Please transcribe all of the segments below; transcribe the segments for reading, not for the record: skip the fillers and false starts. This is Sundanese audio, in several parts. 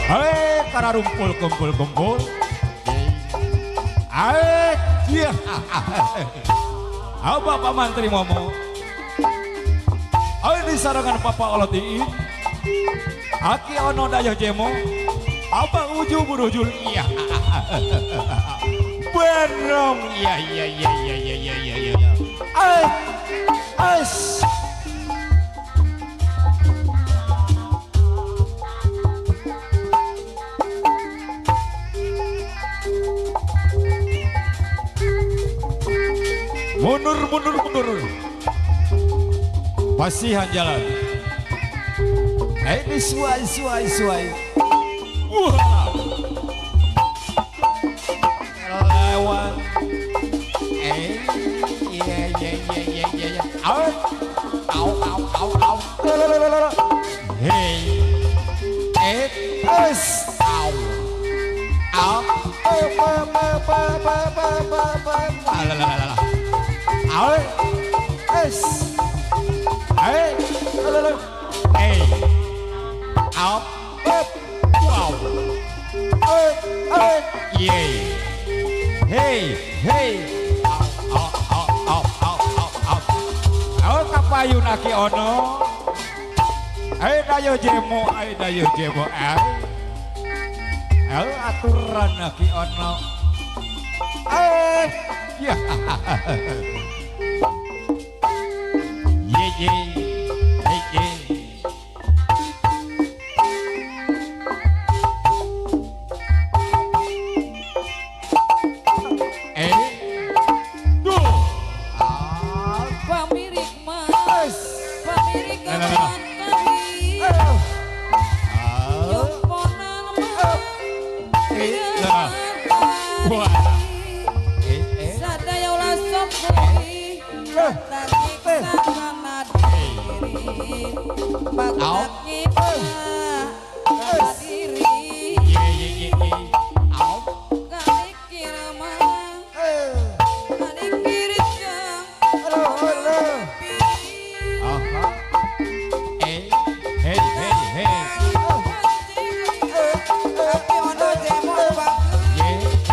Hei kararumpul kumpul kumpul. Ae iya. Ayo Bapak Mantri Momo. Ayo di sarangan Papa Olotiin. Aki ono dayoh jemo. Abang uju burujul iya. Barong iya iya iya iya iya iya iya. Ae as. Mundur, mundur, mundur. Pasihan jalan. Ini suai, suai, suai. Wah. Lewat. Iya, iya, iya, iya, iya. Au, au, au, au, au. Hey. Es. Au. Au. Pa, pa, pa, pa, pa, pa, pa. La, la, la, la. Au, es, hey, hey, up, up, wow, up, yeah, hey, hey, up, up, up, up, up, up, up, kapayun aki ono, hey dayo jemo, hey dayo jemo, hey, hey aturan aki ono, hey, ya. Ye ye ye. Duh. Pamirik mas, pamirik kawan kami. Yumponan mas, sadaya ulah sok beri, sakana diri, bakat kita diri. Kanikir mah, kanikir jang, Hey, hey, hey. Tapi ono jemo bagus,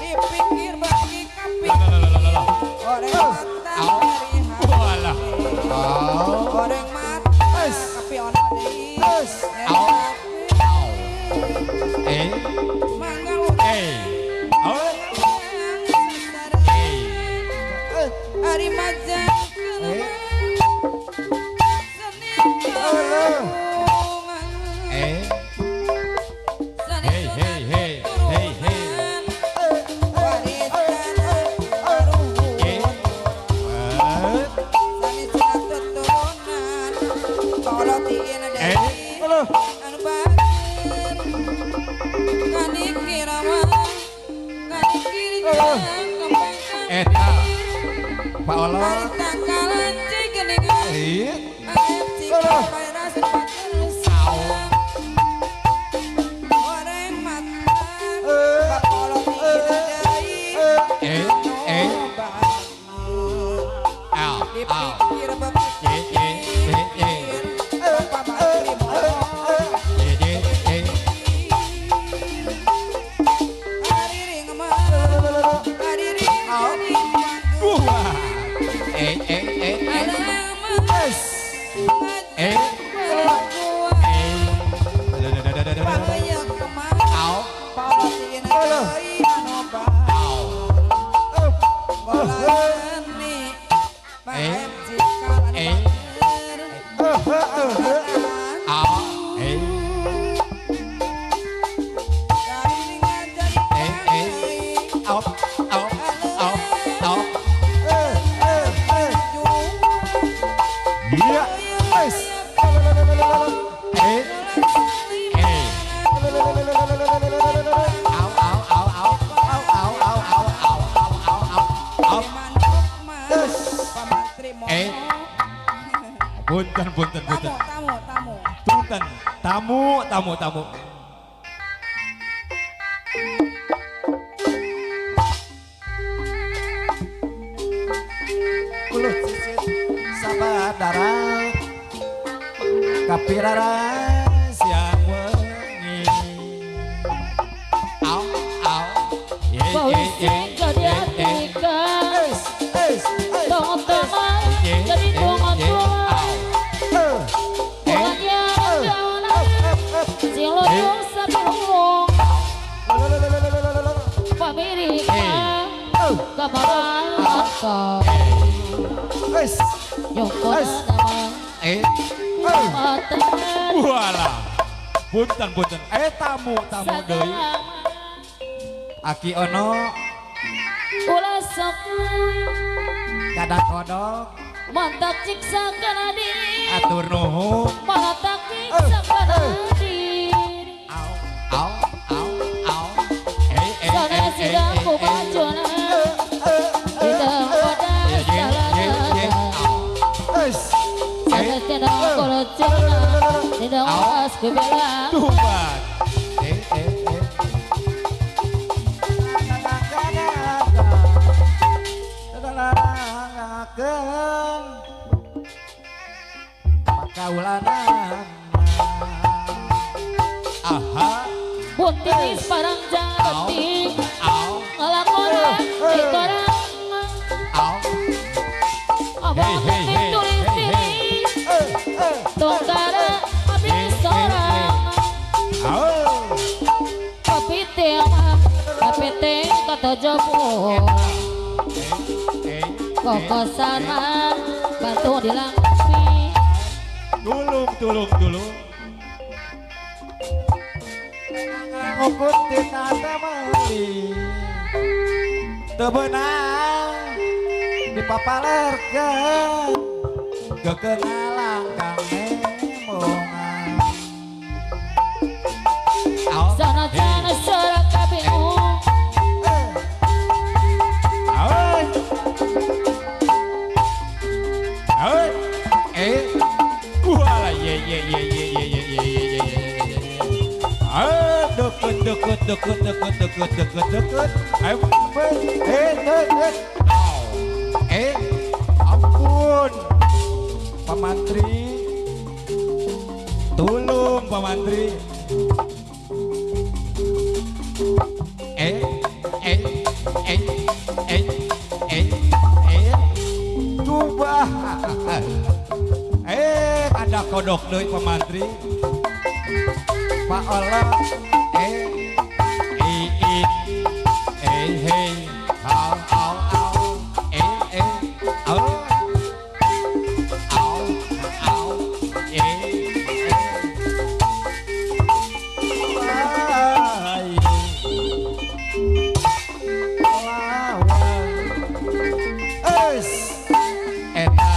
dipikir bagi kapi. Goreng mata tapi ono deui. Ari majang seni Hey, hey, hey, hey, hey. Eta Pak Olo. Punten, punten, punten. Tamu, tamu, punten. Tamu, tamu, tamu. Uluh sisit sabadara kapirara. kadiatika Tong tama jadi tong tua Bukannya kawana Sing loyong sabilung Pamirika Kamarata Yongkona nama Walah. Punten punten. Tamu tamu deui. Aki ono Ulah sok kada kodok mantak ciksa kana diri atur nuhun. Mantak ciksa kana diri Au au au au. Eh eh Sana eh sidang eh. kumajona Bidang pada salana Sana sidang kolocona Sidang as kubela Tubat. Eh eh eh. Aha. Buntinis parang jati Au Ngelakonan di korang au. Abang Hey, hey, hey, tulis hey, hey. diri Tongkara habis sorang Au. Kapite mah kapite kata jopo Eh eh. Kokosan mah batu dilangkapi Tulung tulung tulung. Ngukut tina meuli. Teu beunang dipapalerkeun. Kekenalan kang embongan. Au. Sana-sana sorak kabingung Au. Au. Eh. Walah ye ye ye ye ye ye ye ye ye ye ye. Ah, deket deket deket deket deket deket deket. Eh eh eh eh. Au. Eh, ampun. Pak Mantri. Tolong Pak Mantri. Eh eh eh eh eh eh. Coba. Eh, ada kodok deui Pak Mantri. Pak Allah. Eh eh eh eh hey. Au au au. Eh eh au. Au au. Eh eh. Ai. Wah wah. Es. Eta.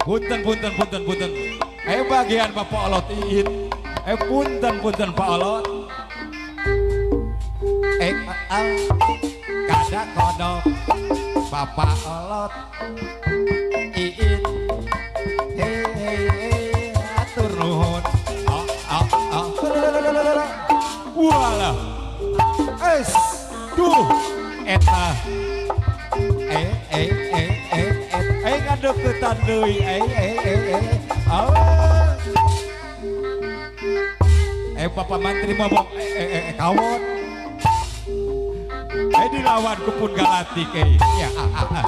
Punten punten punten punten. Bagian Bapak Olot Iin. Punten punten Pak Olot. Al kada kodok Bapak Olot Iin. Hei hei hei atur nuhun. Oh oh oh. Walah. Es. Duh eta. Eh eh eh eh eh eh ngadeukeutan deui eh eh eh eh. Au. Eh Bapak Mantri ngomong eh eh eh kawon. Eh dilawan ku pun galatik eh. Ya ah ah ah.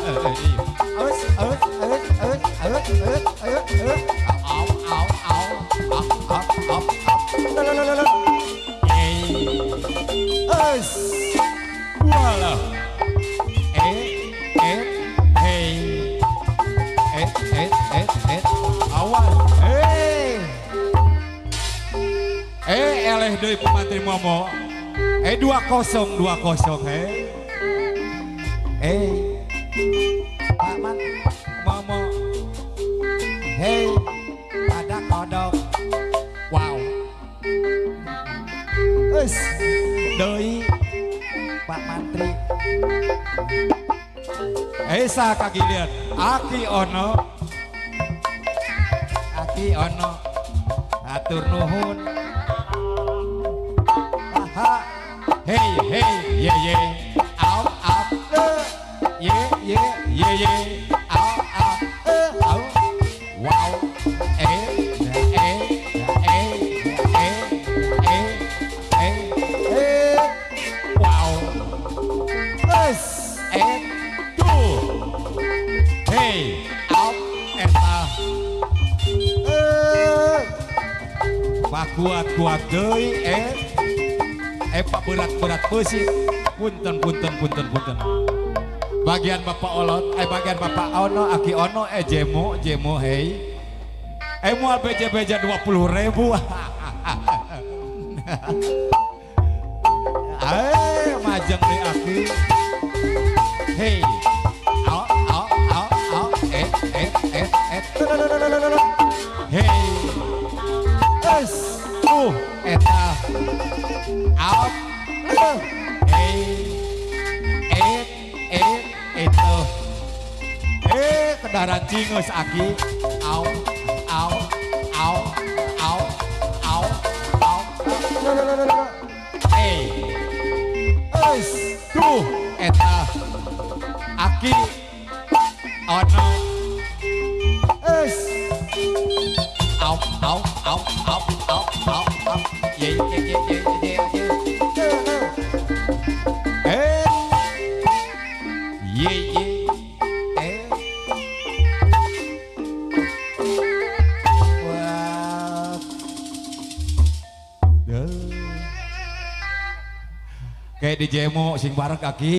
Aus aus aus aus aus aus aus. Au au au. Up up up up. Eh. Es. Walah. Eh eh hey. Eh eh eh eh. Awas. Eh. Eh eleh deui Pemantri Momo. Eh 2-0 2-0 eh. Eh. Pak Man Momo. Hey, ada kodok. Wow. Es. Deui Pak Mantri. Eh saha kagilian? Aki ono. Aki ono. Atur nuhun. Aha. Hey hey ye ye. Au au. Ye ye ye ye. Au au. Au. Wow. Eh eh eh eh eh eh. Pakuat-kuat deui pak berat-berat beusi. Punten punten punten punten. Bagian Bapak Olot, bagian Bapak Ono, Aki Ono, jemo jemo hei. Moal beja-beja 20.000. Majeng deui aki. Hei. Au au au au eh eh eh eh. Hei. Es. Eta. Au. Hei. Eh eh itu. Kendaraan cingus aki. Au au au au au au. Es. Tuh eta. Aki Ono. Es. Au au au au au au au. Ye ye ye ye ye ye. Ye ye. Wah. Kayak di jemo sing bareng kaki.